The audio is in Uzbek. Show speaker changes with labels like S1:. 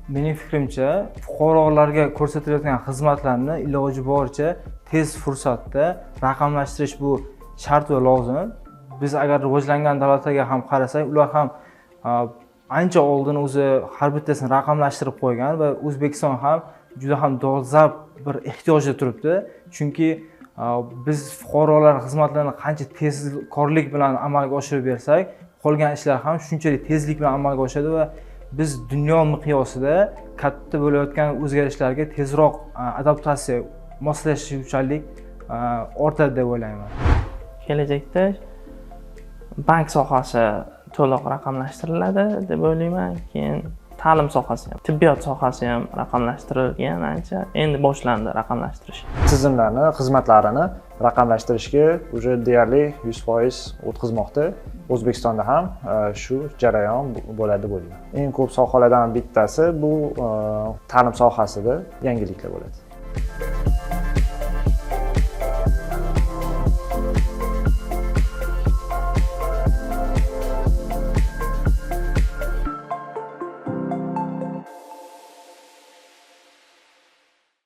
S1: Mening fikrimcha, fuqarolarga ko'rsatilayotgan xizmatlarni iloji boricha tez fursatda raqamlashtirish bu shart va lozim. Biz agar rivojlangan davlatlarga ham qarasak, ular ham ancha oldin o'zi har bittasini raqamlashtirib qo'ygan va O'zbekiston ham juda ham dolzarb bir ehtiyojda turibdi, chunki biz fuqarolar xizmatlarini qancha tezkorlik bilan amalga oshirib bersak, qolgan ishlar ham shunchalik tezlik bilan amalga oshadi va biz dunyo miqyosida katta bo'layotgan o'zgarishlarga tezroq adaptatsiya, moslashuvchanlik ortadi deb o'ylayman.
S2: Kelajakda bank sohasi to'liq raqamlashtiriladi deb o'ylayman. Keyin ta'lim sohasi ham, tibbiyot sohasi ham raqamlashtirilgan ancha, endi boshlandi raqamlashtirish.
S3: Tizimlarni, xizmatlarini raqamlashtirishga уже deyarli 100% o'tkazmoqda. O'zbekistonda ham shu jarayon bo'ladi deb o'ylayman. Eng ko'p sohalardan bittasi bu ta'lim sohasida yangiliklar bo'ladi.